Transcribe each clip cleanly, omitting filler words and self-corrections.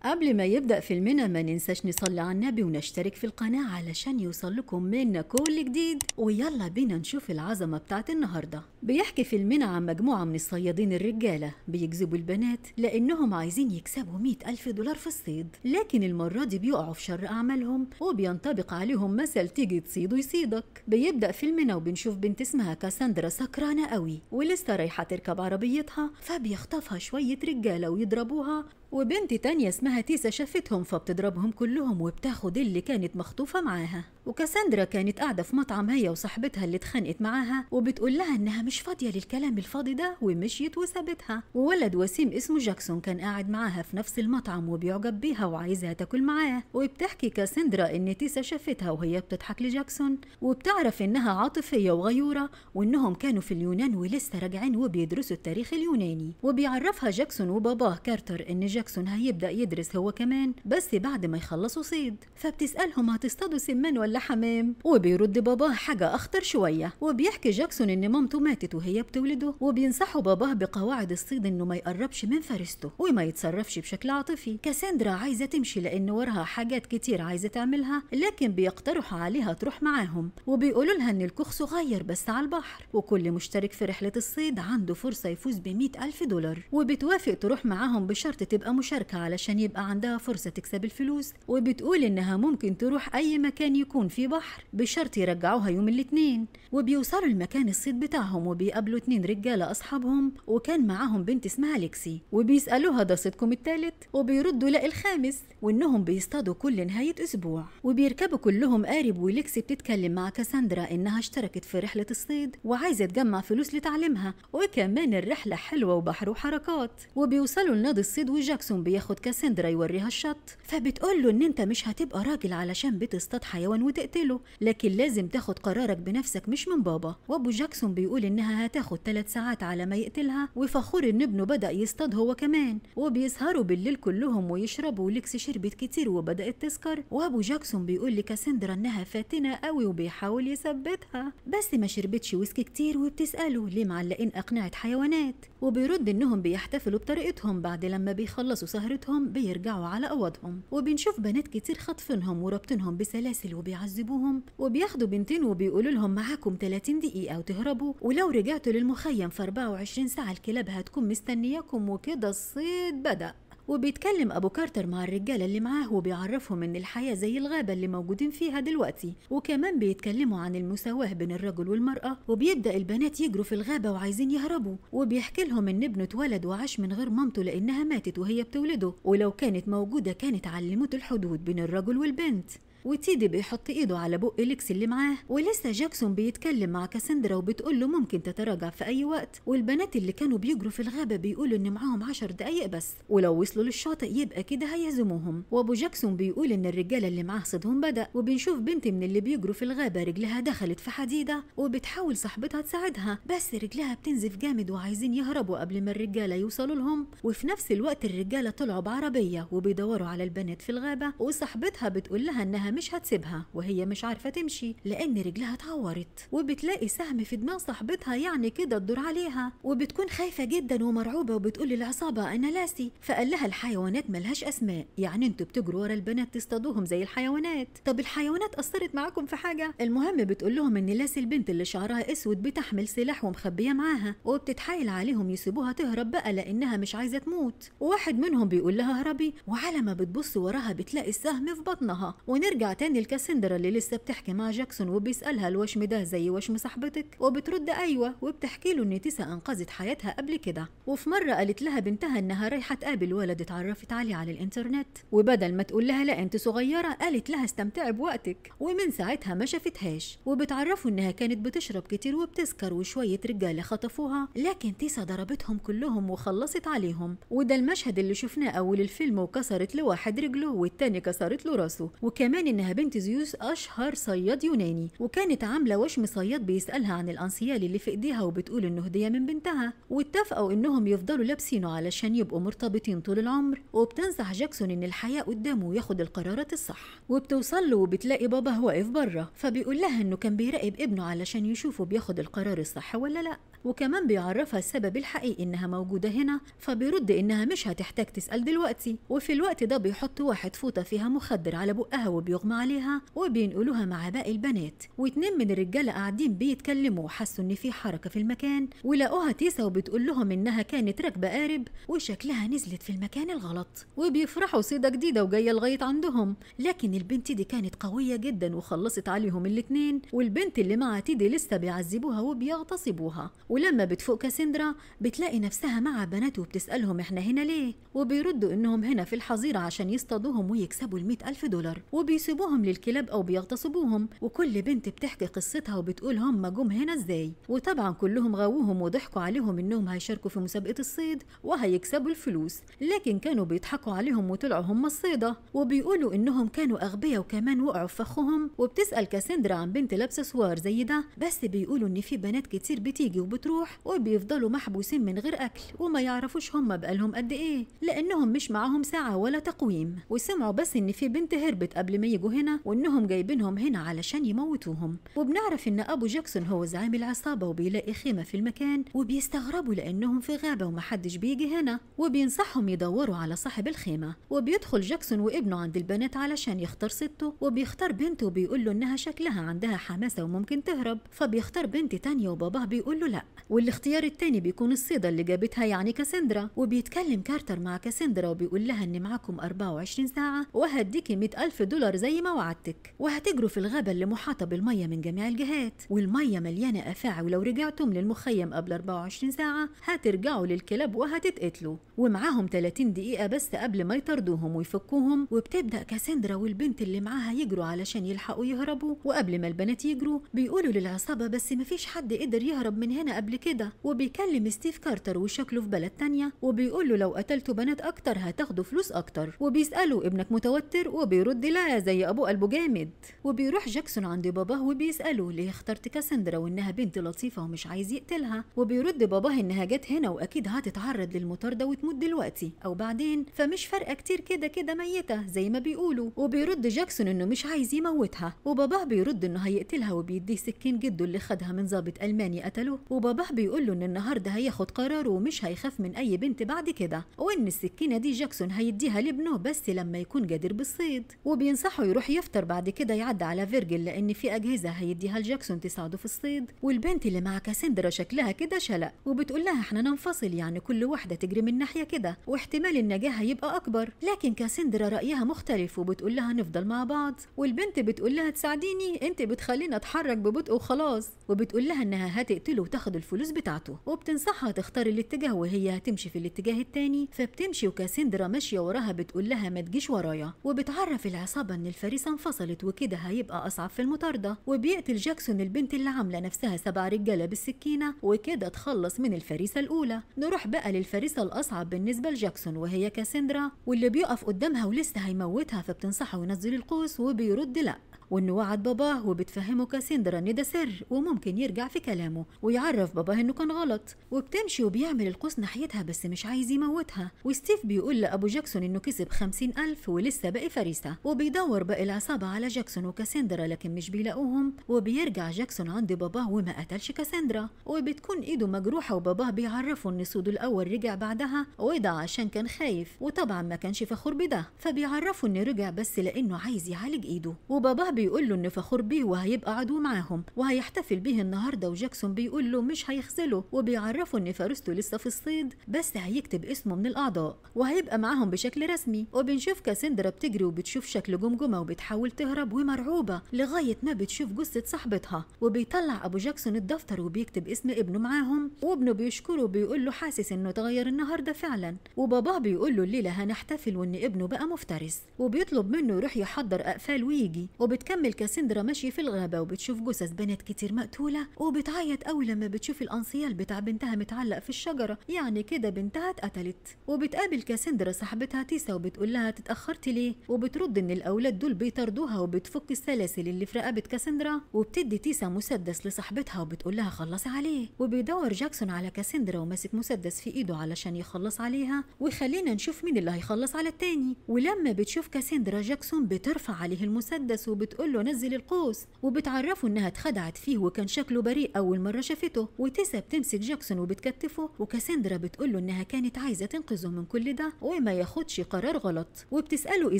قبل ما يبدأ فيلمنا ما ننساش نصلي على النبي ونشترك في القناة علشان يوصل لكم منا كل جديد. ويلا بينا نشوف العظمة بتاعت النهاردة. بيحكي فيلمنا عن مجموعة من الصيادين الرجالة بيجذبوا البنات لأنهم عايزين يكسبوا 100,000 دولار في الصيد، لكن المرة دي بيقعوا في شر أعمالهم وبينطبق عليهم مثل تيجي تصيد ويصيدك. بيبدأ فيلمنا وبنشوف بنت اسمها كاساندرا سكرانة قوي ولسه رايحة تركب عربيتها، فبيخطفها شوية رجالة ويضربوها، وبنت تانية اسمها تيسا شافتهم فبتضربهم كلهم وبتاخد اللي كانت مخطوفة معاها. وكاساندرا كانت قاعدة في مطعم هي وصاحبتها اللي اتخانقت معاها، وبتقول لها انها مش فاضية للكلام الفاضي ده، ومشيت وسابتها. وولد وسيم اسمه جاكسون كان قاعد معاها في نفس المطعم وبيعجب بيها وعايزها تاكل معاه. وبتحكي كاساندرا ان تيسا شافتها وهي بتضحك لجاكسون، وبتعرف انها عاطفية وغيورة، وانهم كانوا في اليونان ولسه راجعين وبيدرسوا التاريخ اليوناني. وبيعرفها جاكسون وباباه كارتر ان جاكسون هيبدأ يدرس هو كمان بس بعد ما يخلصوا صيد، فبتسألهم هتصطادوا سمان ولا حمام؟ وبيرد باباه حاجة أخطر شوية. وبيحكي جاكسون إن مامته ماتت وهي بتولده، وبينصحوا باباه بقواعد الصيد إنه ما يقربش من فريسته وما يتصرفش بشكل عاطفي. كاساندرا عايزة تمشي لأن وراها حاجات كتير عايزة تعملها، لكن بيقترحوا عليها تروح معاهم، وبيقولوا لها إن الكوخ صغير بس على البحر، وكل مشترك في رحلة الصيد عنده فرصة يفوز ب100,000 دولار. وبتوافق تروح معاهم بشرط تبقى مشاركة علشان يبقى عندها فرصة تكسب الفلوس، وبتقول إنها ممكن تروح أي مكان يكون فيه بحر بشرط يرجعوها يوم الاثنين. وبيوصلوا لمكان الصيد بتاعهم وبيقابلوا 2 رجالة أصحابهم، وكان معاهم بنت اسمها ليكسي، وبيسألوها ده صيدكم الثالث؟ وبيردوا لا الخامس، وإنهم بيصطادوا كل نهاية أسبوع. وبيركبوا كلهم قارب، وليكسي بتتكلم مع كاساندرا إنها اشتركت في رحلة الصيد وعايزة تجمع فلوس لتعليمها، وكمان الرحلة حلوة وبحر وحركات. وبيوصلوا لنادي الصيد وجاكسون بياخد كاساندرا يوريها الشط، فبتقول له ان انت مش هتبقى راجل علشان بتصطاد حيوان وتقتله، لكن لازم تاخد قرارك بنفسك مش من بابا. وابو جاكسون بيقول انها هتاخد 3 ساعات على ما يقتلها، وفخور ان ابنه بدأ يصطاد هو كمان. وبيسهروا بالليل كلهم ويشربوا، وليكس شربت كتير وبدأت تسكر. وابو جاكسون بيقول لكاساندرا انها فاتنة قوي وبيحاول يثبتها، بس ما شربتش ويسكي كتير، وبتسأله ليه معلقين أقنعة حيوانات، وبيرد انهم بيحتفلوا بطريقتهم. بعد لما بيخلصوا سهرتهم بيرجعوا على أوضهم، وبنشوف بنات كتير خاطفينهم ورابطينهم بسلاسل وبيعذبوهم، وبياخدوا بنتين وبيقولوا لهم معاكم 30 دقيقة وتهربوا، ولو رجعتوا للمخيم في 24 ساعة الكلاب هتكون مستنياكم. وكده الصيد بدأ. وبيتكلم أبو كارتر مع الرجالة اللي معاه وبيعرفهم إن الحياة زي الغابة اللي موجودين فيها دلوقتي، وكمان بيتكلموا عن المساواة بين الرجل والمرأة. وبيبدأ البنات يجروا في الغابة وعايزين يهربوا، وبيحكي لهم إن ابنه اتولد وعاش من غير مامته لأنها ماتت وهي بتولده، ولو كانت موجودة كانت علمته الحدود بين الرجل والبنت. وتيدي بيحط ايده على بق ليكس اللي معاه، ولسه جاكسون بيتكلم مع كاساندرا وبتقول له ممكن تتراجع في اي وقت. والبنات اللي كانوا بيجروا في الغابه بيقولوا ان معاهم 10 دقايق بس، ولو وصلوا للشاطئ يبقى كده هيهزموهم. وابو جاكسون بيقول ان الرجاله اللي معاه صيدهم بدا. وبنشوف بنت من اللي بيجروا في الغابه رجلها دخلت في حديده، وبتحاول صاحبتها تساعدها بس رجلها بتنزف جامد، وعايزين يهربوا قبل ما الرجاله يوصلوا لهم. وفي نفس الوقت الرجاله طلعوا بعربيه وبيدوروا على البنات في الغابه، وصاحبتها بتقول لها انها مش هتسيبها وهي مش عارفة تمشي لأن رجلها اتعورت، وبتلاقي سهم في دماغ صاحبتها يعني كده الدور عليها، وبتكون خايفة جدا ومرعوبة، وبتقول للعصابة أنا لاسي، فقال لها الحيوانات ملهاش أسماء، يعني انتوا بتجروا ورا البنات تصطادوهم زي الحيوانات، طب الحيوانات أثرت معاكم في حاجة؟ المهم بتقول لهم إن لاسي البنت اللي شعرها أسود بتحمل سلاح ومخبية معاها، وبتتحايل عليهم يسيبوها تهرب بقى لأنها مش عايزة تموت. وواحد منهم بيقول لها اهربي، وعلى ما بتبص وراها بتلاقي السهم في بطنها. ونرجع تاني لكاساندرا اللي لسه بتحكي مع جاكسون وبيسألها الوشم ده زي وشم صاحبتك؟ وبترد ايوه، وبتحكي له ان تيسا انقذت حياتها قبل كده. وفي مره قالت لها بنتها انها رايحه تقابل ولد اتعرفت عليه على الانترنت، وبدل ما تقول لها لا انت صغيره قالت لها استمتعي بوقتك، ومن ساعتها ما شافتهاش. وبتعرفوا انها كانت بتشرب كتير وبتسكر، وشويه رجاله خطفوها، لكن تيسا ضربتهم كلهم وخلصت عليهم. وده المشهد اللي شفناه اول الفيلم، وكسرت لواحد رجله والتاني كسرت له راسه. وكمان انها بنت زيوس اشهر صياد يوناني، وكانت عامله وشم صياد بيسالها عن الانسيال اللي في ايديها وبتقول انه هديه من بنتها، واتفقوا انهم يفضلوا لابسينه علشان يبقوا مرتبطين طول العمر. وبتنصح جاكسون ان الحياه قدامه وياخد القرارات الصح. وبتوصل له وبتلاقي باباه واقف بره، فبيقول لها انه كان بيراقب ابنه علشان يشوفه بياخد القرار الصح ولا لا. وكمان بيعرفها السبب الحقيقي إنها موجودة هنا، فبيرد إنها مش هتحتاج تسأل دلوقتي. وفي الوقت ده بيحط واحد فوطة فيها مخدر على بقها وبيغمى عليها وبينقلوها مع باقي البنات، واتنين من الرجالة قاعدين بيتكلموا وحسوا إن في حركة في المكان ولقوها تيسا وبتقول لهم إنها كانت راكبة قارب وشكلها نزلت في المكان الغلط، وبيفرحوا صيدة جديدة وجاية لغاية عندهم. لكن البنت دي كانت قوية جدا وخلصت عليهم الاتنين، والبنت اللي مع تيدي لسه بيعذبوها وبيغتصبوها. ولما بتفوق كاسندرا بتلاقي نفسها مع بنات وبتسألهم احنا هنا ليه، وبيردوا انهم هنا في الحظيرة عشان يصطادوهم ويكسبوا 100,000 دولار، وبيسيبوهم للكلاب او بيغتصبوهم. وكل بنت بتحكي قصتها وبتقول هم جم هنا ازاي، وطبعا كلهم غووهم وضحكوا عليهم انهم هيشاركوا في مسابقة الصيد وهيكسبوا الفلوس، لكن كانوا بيضحكوا عليهم وطلعوا هم الصيدة، وبيقولوا انهم كانوا اغبياء وكمان وقعوا في فخهم. وبتسأل كاسندرا عن بنت لابسة سوار زي ده، بس بيقولوا ان في بنات كتير بتيجي وبتروح وبيفضلوا محبوسين من غير اكل وما يعرفوش هم بقالهم قد ايه لانهم مش معاهم ساعة ولا تقويم، وسمعوا بس ان في بنت هربت قبل ما يجوا هنا وانهم جايبينهم هنا علشان يموتوهم. وبنعرف ان ابو جاكسون هو زعيم العصابة وبيلاقي خيمة في المكان، وبيستغربوا لانهم في غابة ومحدش بيجي هنا، وبينصحهم يدوروا على صاحب الخيمة. وبيدخل جاكسون وابنه عند البنات علشان يختار ستة، وبيختار بنته وبيقول له انها شكلها عندها حماسة وممكن تهرب، فبيختار بنت تانية وباباه بيقول له لا، والاختيار التاني بيكون الصيدة اللي جابتها يعني كاسندرا. وبيتكلم كارتر مع كاسندرا وبيقول لها ان معاكم 24 ساعة وهديكي 100,000 دولار زي ما وعدتك، وهتجروا في الغابة اللي محاطة بالمية من جميع الجهات، والمية مليانة أفاعي، ولو رجعتم للمخيم قبل 24 ساعة هترجعوا للكلاب وهتتقتلوا، ومعاهم 30 دقيقة بس قبل ما يطردوهم ويفكوهم. وبتبدأ كاسندرا والبنت اللي معاها يجروا علشان يلحقوا يهربوا، وقبل ما البنات يجروا بيقولوا للعصابة بس مفيش حد قدر يهرب من هنا قبل كده. وبيكلم ستيف كارتر وشكله في بلد تانية وبيقول له لو قتلتوا بنات أكتر هتاخدوا فلوس أكتر، وبيسأله ابنك متوتر وبيرد لا زي أبوه قلبه جامد. وبيروح جاكسون عند باباه وبيسأله ليه اخترت كاسندرا وإنها بنت لطيفة ومش عايز يقتلها، وبيرد باباه إنها جت هنا وأكيد هتتعرض للمطاردة وتموت دلوقتي أو بعدين، فمش فارقة كتير كده كده ميتة زي ما بيقولوا. وبيرد جاكسون إنه مش عايز يموتها، وباباه بيرد إنه هيقتلها وبيديه سكين جده اللي خدها من ضابط ألماني قتله. وباباه بيقول له إن النهارده هياخد قراره ومش هيخاف من أي بنت بعد كده، وإن السكينة دي جاكسون هيديها لابنه بس لما يكون جدير بالصيد. وبينصحه يروح يفطر بعد كده يعدي على فيرجل لأن في أجهزة هيديها لجاكسون تساعده في الصيد. والبنت اللي مع كاسندرا شكلها كده شلق وبتقول لها احنا ننفصل، يعني كل واحدة تجري من ناحية كده واحتمال النجاة هيبقى أكبر، لكن كاسندرا رأيها مختلف وبتقول لها نفضل مع بعض. والبنت بتقول لها تساعديني انت بتخلينا اتحرك ببطء وخلاص، وبتقول لها انها هتقتله وتاخد الفلوس بتاعته، وبتنصحها تختار الاتجاه وهي هتمشي في الاتجاه التاني، فبتمشي وكاسندرا ماشية وراها بتقول لها ما تجيش ورايا. وبتعرف العصابة ان الفريسة انفصلت وكده هيبقى أصعب في المطاردة. وبيقتل جاكسون البنت اللي عاملة نفسها 7 رجالة بالسكينة، وكده تخلص من الفريسة الأولى. نروح بقى للفريسة الأصعب بالنسبة لجاكسون وهي كاسندرا، واللي بيقف قدامها ولسه هيموتها، فبتنصحه ينزل القوس وبيرد لأ، وإنه وعد باباه، وبتفهمه كاسندرا إن ده سر وممكن يرجع في كلامه ويعرف باباه إنه كان غلط. وبتمشي وبيعمل القوس ناحيتها بس مش عايز يموتها. وستيف بيقول لأبو جاكسون إنه كسب 50,000 ولسه باقي فريسة، وبيدور باقي العصابة على جاكسون وكاسندرا لكن مش بيلاقوهم. وبيرجع جاكسون عند باباه وما قتلش كاسندرا، وبتكون إيده مجروحة، وباباه بيعرفه إن صوده الأول رجع بعدها وده عشان كان خايف وطبعا ما كانش فخور بده، فبيعرفه إنه رجع بس لأنه عايز يعالج إيده. وباباه بيقول له إنه فخور بيه وهيبقى عضو معاهم وهيحتفل بيه النهارده، وجاكسون بيقول له مش هيخذله، وبيعرفه إن فرسته لسه في الصيد بس هيكتب اسمه من الأعضاء وهيبقى معاهم بشكل رسمي. وبنشوف كاسندرا بتجري وبتشوف شكل جمجمة وبتحاول تهرب ومرعوبة لغاية ما بتشوف جثة صاحبتها. وبيطلع أبو جاكسون الدفتر وبيكتب اسم ابنه معاهم، وابنه بيشكره وبيقول له حاسس إنه اتغير النهارده فعلا. وباباه بيقول له الليلة هنحتفل وإن ابنه بقى مفترس، وبيطلب منه يروح يحضر أقفال ويجي. وبتكمل كاسندرا ماشي في الغابة وبتشوف جثث بنات كتير مقتولة، وبتعيط قوي لما بتشوف الأنسيال بتاع بنتها متعلق في الشجرة، يعني كده بنتها اتقتلت. وبتقابل كاسندرا صاحبتها تيسا وبتقول لها تتأخرتي ليه، وبترد إن الأولاد دول بيطاردوها وبتفك السلاسل اللي في رقبة كاسندرا، وبتدي تيسا مسدس لصاحبتها وبتقول لها خلصي عليه. وبيدور جاكسون على كاسندرا وماسك مسدس في ايده علشان يخلص عليها، وخلينا نشوف مين اللي هيخلص على التاني. ولما بتشوف كاسندرا جاكسون بترفع عليه المسدس وبتقول وبتقول له نزل القوس، وبتعرفه انها اتخدعت فيه وكان شكله بريء اول مرة شافته. وتيسا بتمسك جاكسون وبتكتفه، وكاسندرا بتقول له انها كانت عايزه تنقذه من كل ده وما ياخدش قرار غلط، وبتساله ايه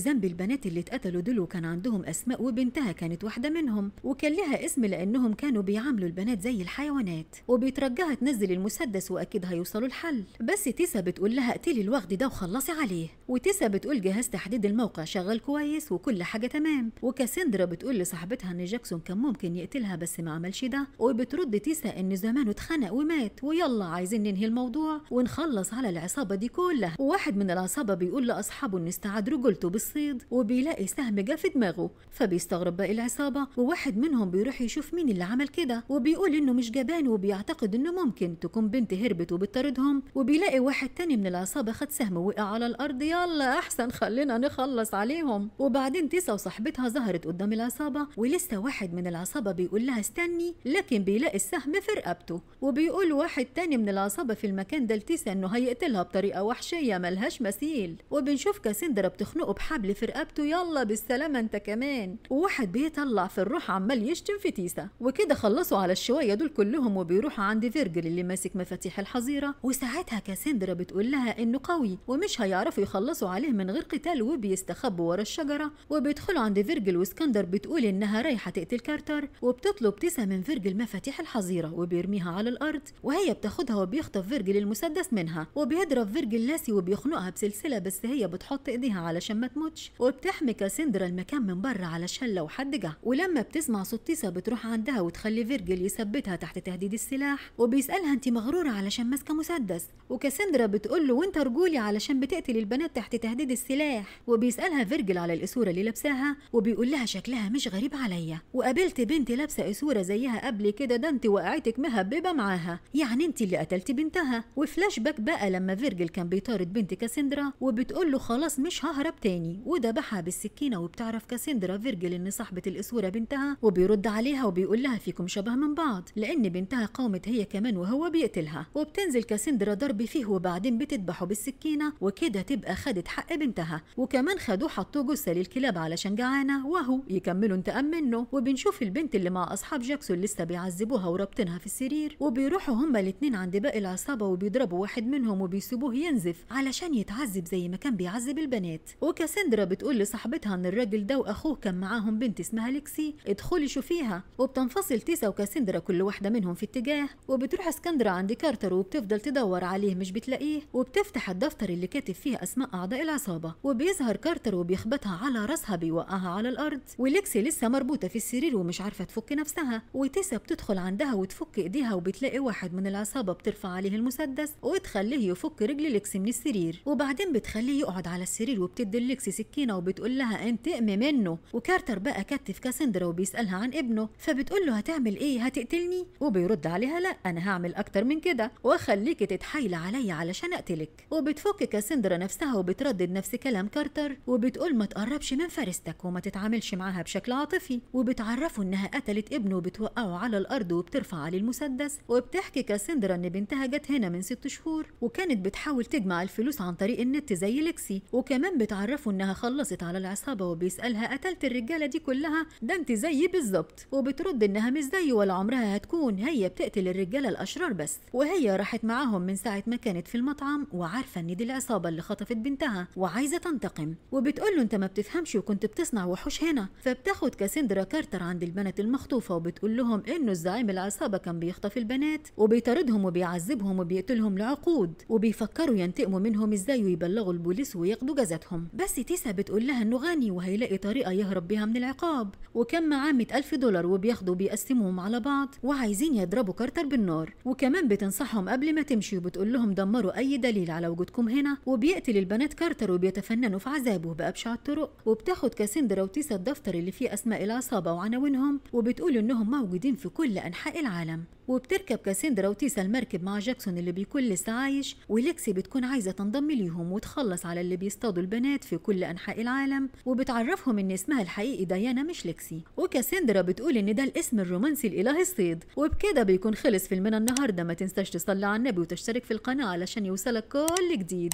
ذنب البنات اللي اتقتلوا دول وكان عندهم اسماء وبنتها كانت واحدة منهم وكان لها اسم لانهم كانوا بيعاملوا البنات زي الحيوانات، وبيترجاها تنزل المسدس واكيد هيوصلوا الحل. بس تيسا بتقول لها اقتلي الوغد ده وخلصي عليه. وتيسا بتقول جهاز تحديد الموقع شغال كويس وكل حاجة تمام. وكاسندرا بتقول لصاحبتها ان جاكسون كان ممكن يقتلها بس ما عملش ده، وبترد تيسا ان زمانه اتخنق ومات ويلا عايزين ننهي الموضوع ونخلص على العصابة دي كلها. وواحد من العصابة بيقول لاصحابه ان استعاد رجولته بالصيد، وبيلاقي سهم جه في دماغه، فبيستغرب باقي العصابة، وواحد منهم بيروح يشوف مين اللي عمل كده وبيقول انه مش جبان وبيعتقد انه ممكن تكون بنت هربت وبتطاردهم. وبيلاقي واحد تاني من العصابة خد سهم ووقع على الارض، يلا احسن خلينا نخلص عليهم. وبعدين تيسا وصاحبتها ظهرت قدام العصابة، ولسه واحد من العصابة بيقول لها استني، لكن بيلاقي السهم في رقبته. وبيقول واحد تاني من العصابة في المكان ده لتيسا انه هيقتلها بطريقة وحشية ملهاش مثيل. وبنشوف كاسندرا بتخنقه بحبل في رقبته، يلا بالسلامة انت كمان. وواحد بيطلع في الروح عمال يشتم في تيسا. وكده خلصوا على الشويه دول كلهم، وبيروحوا عند فيرجل اللي ماسك مفاتيح الحظيرة. وساعتها كاسندرا بتقول لها انه قوي ومش هيعرفوا يخلصوا عليه من غير قتال، وبيستخبوا ورا الشجرة. وبيدخلوا عند فيرجل، واسكندر بتقول انها رايحة تقتل كارتر، وبتطلب تيسا من فيرجل مفاتيح الحظيرة وبيرميها على الارض، وهي بتاخدها وبيخطف فيرجل المسدس منها، وبيضرب فيرجل لاسي وبيخنقها بسلسلة، بس هي بتحط ايديها علشان ما تموتش. وبتحمي كاسندرا المكان من بره علشان لو حد جه. ولما بتسمع صوت تيسا بتروح عندها وتخلي فيرجل يثبتها تحت تهديد السلاح، وبيسالها انت مغروره علشان ماسكه مسدس، وكاسندرا بتقول له وانت رجولي علشان بتقتل البنات تحت تهديد السلاح. وبيسالها فيرجل على الاسوره اللي لابساها، وبيقول لها شكلها مش غريب عليا، وقابلت بنت لابسه اسورة زيها قبل كده، ده انت وقعتك مهببه معاها، يعني انت اللي قتلتي بنتها. وفلاش باك بقى لما فيرجل كان بيطارد بنت كاسندرا وبتقول له خلاص مش ههرب تاني، وذبحها بالسكينة. وبتعرف كاسندرا فيرجل ان صاحبه الاسوره بنتها، وبيرد عليها وبيقول لها فيكم شبه من بعض، لان بنتها قامت هي كمان وهو بيقتلها. وبتنزل كاسندرا ضرب فيه وبعدين بتذبحه بالسكينة، وكده تبقى خدت حق بنتها. وكمان خدوه حطوه جثة للكلاب علشان جعانة، وهو يكملوا انتقام منه. وبنشوف البنت اللي مع اصحاب جاكسون لسه بيعذبوها ورابطينها في السرير، وبيروحوا هما الاثنين عند باقي العصابة وبيضربوا واحد منهم وبيسيبوه ينزف علشان يتعذب زي ما كان بيعذب البنات. وكاسندرا بتقول لصاحبتها ان الراجل ده واخوه كان معاهم بنت اسمها ليكسي، ادخلي شوفيها. وبتنفصل تيسا وكاسندرا كل واحدة منهم في اتجاه، وبتروح اسكندرا عند كارتر وبتفضل تدور عليه مش بتلاقيه، وبتفتح الدفتر اللي كاتب فيه اسماء اعضاء العصابة، وبيظهر كارتر وبيخبطها على راسها بيوقعها على الارض. وليكسي لسه مربوطة في السرير ومش عارفه تفك نفسها، وتيسا بتدخل عندها وتفك ايديها، وبتلاقي واحد من العصابة بترفع عليه المسدس وتخليه يفك رجل ليكسي من السرير، وبعدين بتخليه يقعد على السرير وبتدي ليكسي سكينة وبتقول لها انتقمي منه. وكارتر بقى كتف كاسندرا وبيسالها عن ابنه، فبتقول له هتعمل ايه، هتقتلني؟ وبيرد عليها لا انا هعمل اكتر من كده واخليكي تتحايلي عليا علشان اقتلك. وبتفك كاسندرا نفسها وبتردد نفس كلام كارتر، وبتقول ما تقربش من فريستك وما تتعاملش معاها بشكل عاطفي، وبتعرفه انها قتلت ابنه وبتوقعه على الارض وبترفع عليه المسدس. وبتحكي كاسندرا ان بنتها جت هنا من 6 شهور وكانت بتحاول تجمع الفلوس عن طريق النت زي ليكسي، وكمان بتعرفه انها خلصت على العصابة وبيسالها قتلت الرجالة دي كلها، ده انت زيي بالظبط. وبترد انها مش زيه ولا عمرها هتكون، هي بتقتل الرجالة الاشرار بس، وهي راحت معاهم من ساعة ما كانت في المطعم وعارفه ان دي العصابة اللي خطفت بنتها وعايزه تنتقم. وبتقول له انت ما بتفهمش وكنت بتصنع وحوش هنا. فبتاخد كاسندرا كارتر عند البنات المخطوفه وبتقول لهم انه الزعيم العصابة كان بيخطف البنات وبيطاردهم وبيعذبهم وبيقتلهم لعقود، وبيفكروا ينتقموا منهم ازاي ويبلغوا البوليس وياخدوا جزاتهم. بس تيسا بتقول لها انه غني وهيلاقي طريقه يهرب بيها من العقاب، وكان معاه $100,000 وبياخدوا بيقسموهم على بعض وعايزين يضربوا كارتر بالنار. وكمان بتنصحهم قبل ما تمشي وبتقول لهم دمروا اي دليل على وجودكم هنا. وبيقتل البنات كارتر وبيتفننوا في عذابه بأبشع الطرق. وبتاخد كاسندرا وتيسا الدفتر اللي فيه اسماء العصابة وعناوينهم وبتقول انهم موجودين في كل انحاء العالم. وبتركب كاسندرا وتيسا المركب مع جاكسون اللي بيكون لسه عايش، وليكسي بتكون عايزه تنضم ليهم وتخلص على اللي بيصطادوا البنات في كل انحاء العالم، وبتعرفهم ان اسمها الحقيقي ديانا مش ليكسي. وكاسندرا بتقول ان ده الاسم الرومانسي الاله الصيد. وبكده بيكون خلص فيلمنا النهارده. ما تنساش تصلي على النبي وتشترك في القناة علشان يوصلك كل جديد.